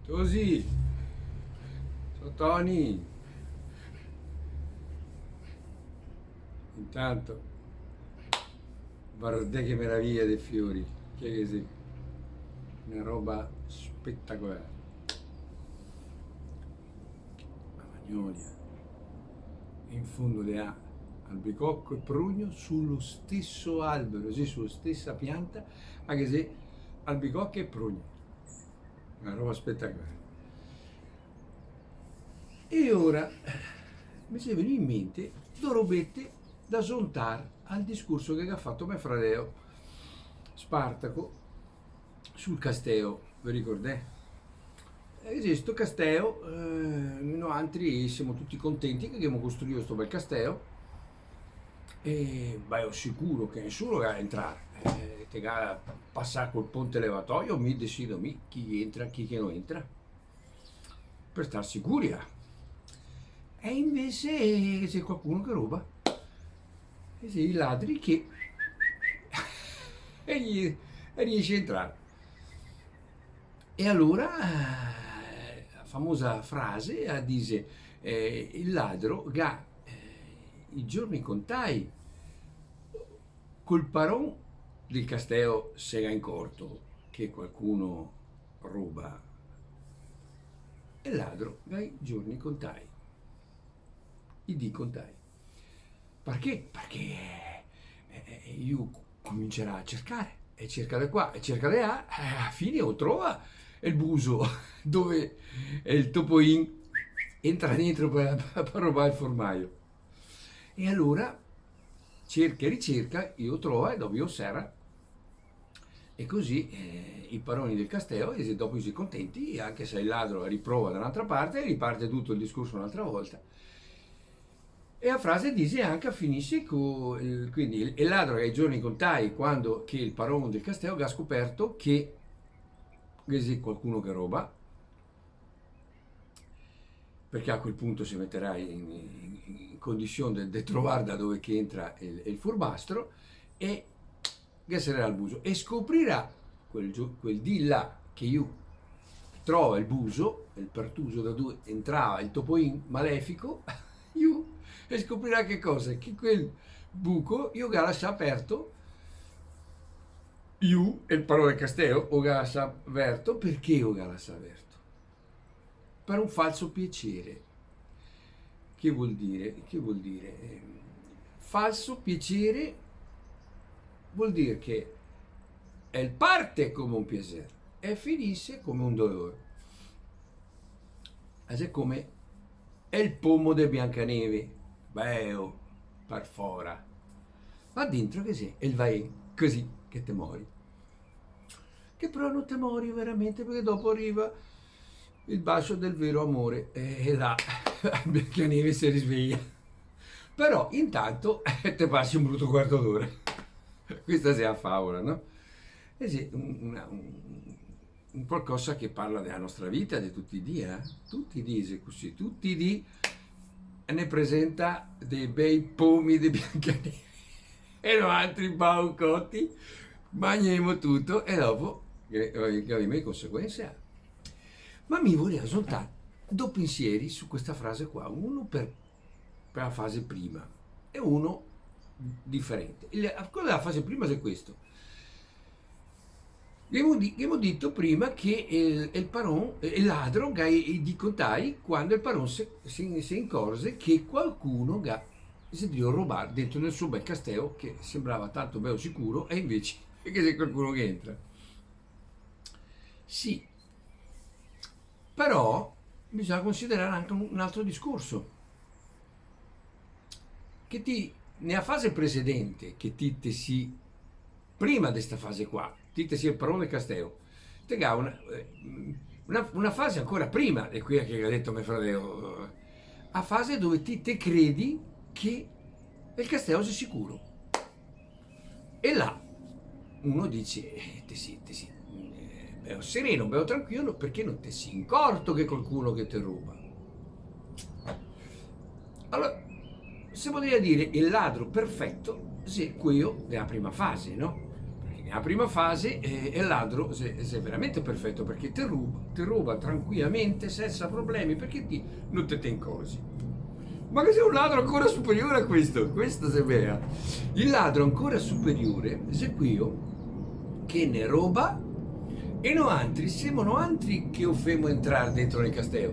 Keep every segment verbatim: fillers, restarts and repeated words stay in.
Cusì, so Toni. Intanto, vardè che meraviglia de fiori, che, che sì, una roba spetacolare. La magnolia. E in fondo le ha albicocco e prugno sullo stesso albero, sì, sulla stessa pianta, anche se albicocco e prugno. Una roba spetacolare. E ora me xe vegnù in mente do robete da zontar al discorso che ga fato me fradeo Spartaco sul casteo, ve ricordè? E xe sto casteo, eh, noantri semo tuti contenti che ghemo costruìo sto bel casteo, e, beh, o sicuro che nesuni ga da entrar, eh, te ga da pasar col ponte levatoio, mi decido mi chi entra, chi che no entra, per star sicuri, eh. E invese, eh, xe qualcuno che roba. E xe i ladri che e ghe, e riese a entrar. E alora, eh, la famosa frase, la dixe, eh, el ladro ga, eh, i giorni contai. Col paron del casteo se ga incorto che qualcuno roba, el ladro ga i giorni contai, i dì contai. Parché? Parché, eh, eh, lu comincerà a cercare, e cerca de qua, e cerca de là, e a la fine lo trova el buso dove el topoin entra dentro par, par robar el formaio. E alora cerca e ricerca, lo trova e dopo lo sera. E cusì, eh, i paroni del casteo, e dopo i xe contenti, anche se el ladro riprova da n'altra parte, e riparte tuto el discorso n'altra volta. E la frase dixe anca, finise co, el, quindi el, el ladro ga i giorni contai quando che el paron del casteo ga scoperto che, che xe qualcuno che roba, parché a quel punto se meterà in, in, in condision de, de trovar da dove che entra el, el furbastro, e ghe sarà el buso, e scoprirà quel gio-, quel dì là che lu trova el buso, el pertuso da dove entrava el topoin malefico, lu, e scoprirà che cosa? Che quel buco lu ga lasà aperto, lu, el paron del casteo, lo ga lasà aperto, parché lo ga lasà aperto? Par un falso piacere. Che vol dire? Che vol dire? Ehm, falso piacere vol dir che el parte come un piaser e finise come un dolor. E xe come el pomo de Biancaneve, beo par fora, ma dentro che xe, el va cusì che te mori. Che però no te mori veramente, parché dopo riva el bascio del vero amore, e, e là Biancaneve se risveglia. Però intanto te pasi un bruto quarto d'ora. Questa xe la favola, no? E xe un, una, un, un qualcosa che parla dela nostra vita de tuti i dì, eh? Tuti i dì xe cusì, tuti i dì ne presenta dei bei pomi de Biancaneve. E noantri baucoti, magnemo tuto e dopo, eh, eh, gavemo le conseguense. Ma mi volevo zontar do pensieri su questa frase qua, uno per, per la fase prima e uno diferente. Il, quelo dela fase prima xe questo. Ghemo di-, ghemo dito prima che el, el paron, eh, el ladro ga i, i dì contai quando el paron se, se, se incorze che qualcuno ga, xe drio robar dentro nel so bel casteo, che sembrava tanto beo sicuro, e invese che xe qualcuno che entra. Sì, però bisogna considerar anca un, un altro discorso. Che ti, nela fase precedente, che ti te si, prima de sta fase qua, ti te si el paron del casteo, te ga una, eh, una, una fase ancora prima de quela che ga dito me fradeo, eh, la fase dove ti te credi che el casteo xe sicuro. E là uno dixe, eh, te si, te si, eh, beo sereno, beo tranquilo, parché no te si incorto che qualcuno che te roba? Alora, se podeva dire el ladro perfeto xe queo dela prima fase, no? Parché A prima fase, eh, el ladro xe, xe veramente perfeto, parché te ruba, te ruba tranquilamente, sensa problemi, parché ti no te, te incorzi. Ma ghe xe un ladro ancora superiore a questo, questo xe bea. El ladro ancora superiore xe queo che ne roba e noantri, semo noantri che o femo entrar dentro nel casteo.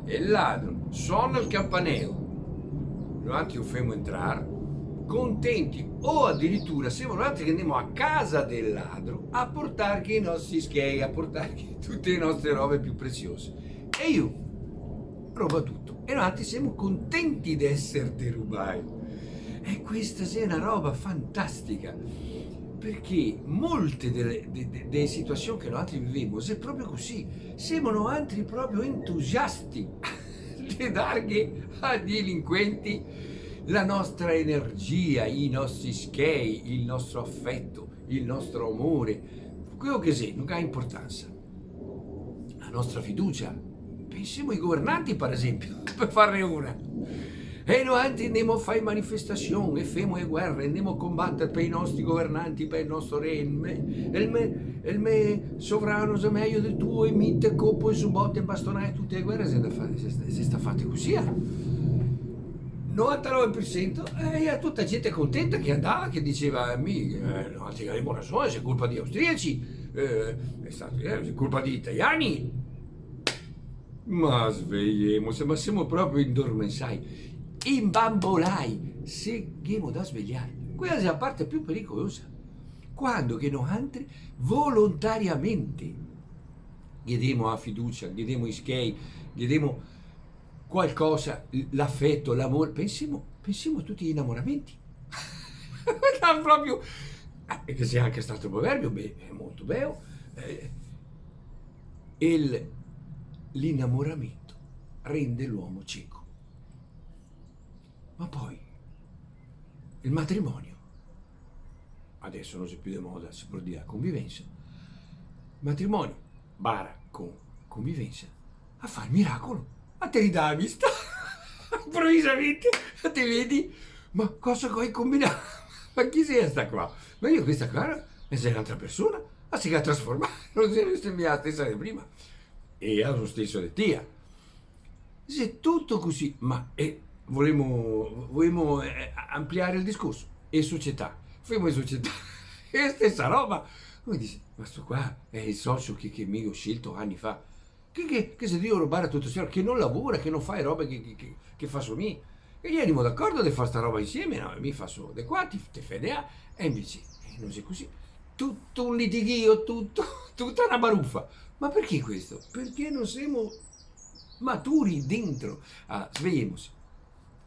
E el ladro sona el campaneo, noantri o femo entrar, contenti, o adiritura semo noantri che ndemo a casa del ladro a portarghe i nostri schei, a portarghe tute le nostre robe più preziose. E lu roba tuto. E noantri semo contenti d'eser derubai. E questa xe na roba fantastica, parché molte dele, de, de, dele situasion che noantri vivemo xe proprio cusì. Semo noantri proprio entusiasti de darghe a delinquenti la nostra energia, i nostri schei, el nostro afeto, el nostro amore, queo che xe, no ga importansa. La nostra fiducia. Pensemo ai governanti, par esenpio, par farne una. E noantri ndemo a far manifestasion, e femo le guere, e ndemo a combater par i nostri governanti, par el nostro re, el me, el me, el me sovrano xe mejo del tuo, e mi te copo e su bote e bastonai, tute le guere xe sta fa-, xe sta, xe sta fate cusì, eh. Novantanove par sento, e iera tuta gente contenta che ndava, che diseva, "Mi, eh, noantri gavemo rason, xe colpa dei austriaci, eh, xe stà, eh, xe colpa dei italiani." Ma svegliemose, ma semo proprio indormensai, imbambolai, se ghemo da svegliar. Questa xe la parte più pericolosa. Quando che noantri volontariamente ghe demo la fiducia, ghe demo i schei, ghe demo qualcosa, l-, l'afeto, l'amor, pensemo, pensemo a tuti i inamoramenti. Proprio, eh, che xe anca st'altro proverbio, be-, xe molto beo, eh, el, l'inamoramento rende l'omo ceco. Ma poi, el matrimonio, adeso no xe più de moda, se pol dir la convivensa, matrimonio, bara con convivensa, a fa el miracolo, a te ridà la vista. Improvisamente, a te vedi, ma cosa che go combinà? Ma chi xe sta qua? Ma mi questa qua, eh, xe n'altra persona, ma se ga trasformà, no xe, no xe mia la stesa de prima. E a lo steso de ti. Xe tuto cusì, ma, eh, volemo, volemo, eh, ampliar el discorso. E società. Femo e società. Xe la stesa roba. Come dise, "Ma sto qua xe el socio che, che mi go scelto ani fa. Che, che, che xe drio robar a tuto sto, che no lavora, che no fa le robe che, che, che, che faso mi. E gherimo d'acordo de far sta roba insieme, no? Mi faso de qua, ti, te fè de là." E invese, eh, no xe cusì. Tuto un litighio, tuto, tuta na barufa. Ma parché questo? Parché no semo maturi dentro. Ah, svegliemose.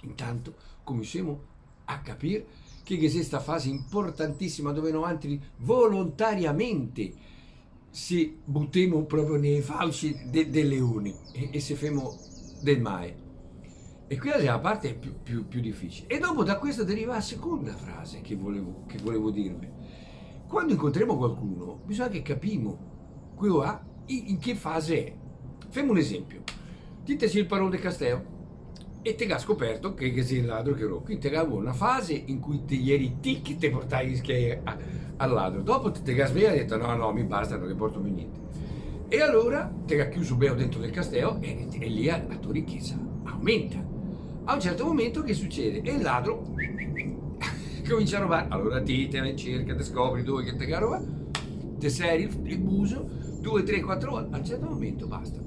Intanto cominciemo a capir che, che ghe xe sta fase importantisima dove noantri volontariamente se butemo proprio ne le fauci de, de leoni e, e se femo del male. E questa xe la parte più, più, più dificile. E dopo da questa deriva la seconda frase che volevo, che volevo dirve. Quando incontremo qualcuno, bisogna che capimo queo là in, in che fase xe. Femo un esenpio. Ti te si el paron del casteo e te ga scoperto che, che ghe xe el ladro che ro-, quindi te ga vuo na fase in cui te ieri ti che te portavi i schei a, al ladro. Dopo te, te ga sveglià e deto: "No, no, mi basta, no ghe porto più gnente." E alora te ga chiuso beo dentro del casteo e, e lì la, la to richesa aumenta. A un certo momento che sucede? E el ladro comincia a robar. Alora ti te va in cerca, te scopri dove che te ga robà, te seri el, el buso, due, tre, quatro volte, a un certo momento basta.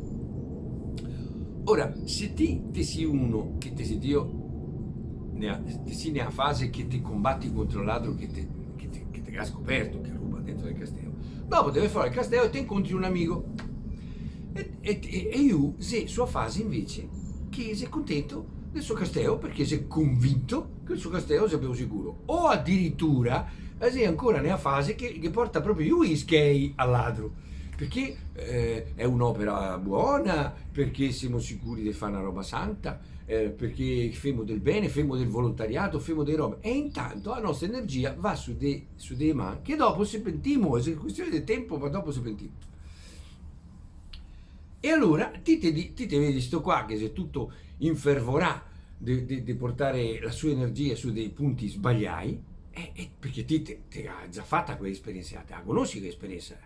Ora, se ti te si uno che te si drio nea, te si nea fase che te combati contro el ladro che te, che te, che te ga scoperto che roba dentro del casteo, dopo te ve fora del casteo e te incontri un amigo. E, e, e, e lu xe su a fase invese che xe contento del so casteo, parché xe convinto che el so casteo xe beo sicuro. O adiritura, eh, xe ancora nea fase che, che porta proprio lu i schei al ladro. Parché, eh, xe un'opera bona, parché semo sicuri de far na roba santa, eh, parché femo del ben, femo del volontariato, femo de robe. E intanto la nostra energia va su de, su de man, che dopo se pentimo, xe cuestione de tenpo, ma dopo se pentimo. E alora ti te di-, ti te vedi sto qua che xe tuto infervorà de, de, de portar la so energia su dei punti sbaliai, Eh, eh, parché ti te, te ga za fata quela esperiensa, te la conosi quela esperiensa.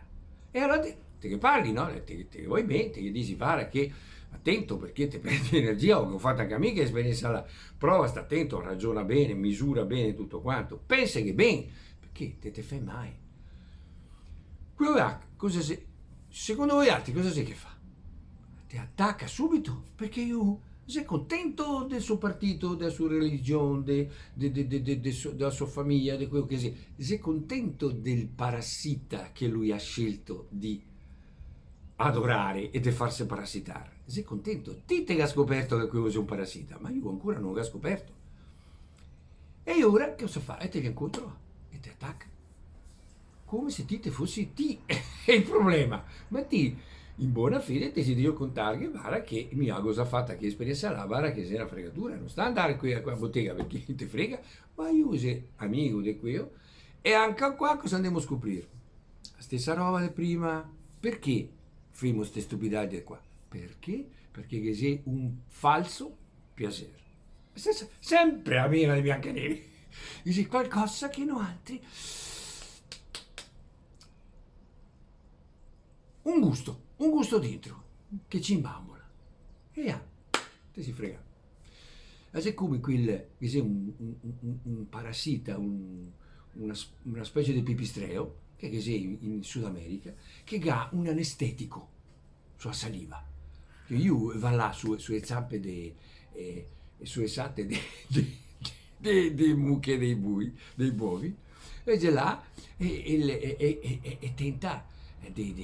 E alora te, te ghe parli, no? Te, te ghe vol ben, te ghe disi: "Varda che, atento, parché te perdi energia, o go fata anca mi quela esperiensa là. Prova, sta atento, ragiona ben, misura ben tuto quanto, penseghe ben, parché te, te fè mal." Quelo là, cosa xe, secondo voialtri cosa xe che fa? Te ataca subito, parché lu xe contento del so partito, dela so religion, de, de, de, de, de, de so, dela so fameja, de quelo che xe. Xe contento del parasita che lu ga scelto de adorare e de farse parasitar. Xe contento. Ti te ga scoperto che quelo xe un parasita, ma lu ancora no lo ga scoperto. E alora cosa fa? E te vien incontro e te ataca. Come se ti te fosi ti el problema. Ma ti, in bona fede, te si drio contarghe: "Varda che mi la go za fata quela esperiensa là, varda che xe na fregatura, no sta andare qui a quela botega parché te frega." Ma lu xe amigo de quelo. E anca qua cosa ndemo a scoprir? La stesa roba de prima. Parché femo ste stupidaghe qua? Parché? Parché ghe xe un falso piaser. Stesa, sempre la mina de Biancaneve. Ghe xe qualcosa che noantri, un gusto, un gusto dentro, che se imbambola. E là, te si frega. Ma xe come quel, che xe un, un, un, un parasita, un, una s-, una specie de pipistreo, che, che xe in, in Sud America, che ga un anestetico su la saliva. Che lu va là su, su le zampe de, eh, e su le sate de, de, de, de muche, dei bui, dei bovi, e xe là e, e, e, e, e, e tenta de, de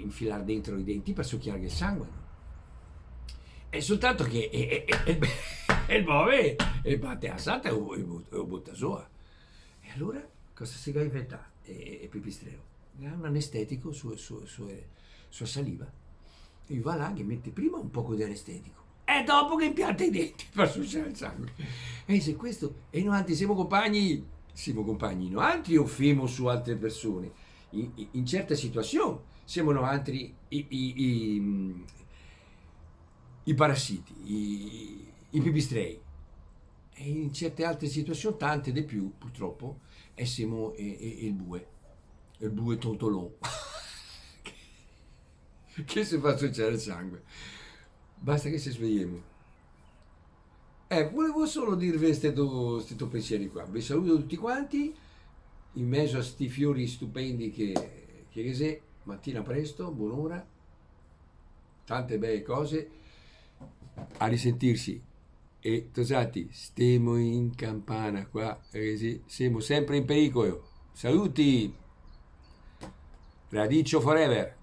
infilar dentro i denti par suchiarghe el sangue, no? E soltanto che e, e, e, e el bove e bate la sata e lo, e lo, e lo bota zoa. E alora cosa se ga inventà? E, e, e pipistreo. Ga un anestetico su, su, su, su la saliva. E va là, ghe mete prima un poco de anestetico e dopo ghe impianta i denti par suciar el sangue. E dixe questo, e noantri semo compagni, semo compagni noantri o femo su altre persone? In, in, in certe situasion semo noantri i, i, i, mm, i parasiti, i, i pipistrei. E in certe altre situasion, tante de più, purtropo, e semo, e, e, el bue, el bue totolon. Che se fa suciar el sangue. Basta che se svegliemo. Eh, volevo solo dirve ste do, ste do pensieri qua. Ve saluto tuti quanti, in mezo a sti fiori stupendi che, che, che xe, matina presto, bonora, tante bele cose, a risentirsi. E tosati, stemo in campana qua, eh, sì, semo sempre in pericolo. Saluti! Radicio forever!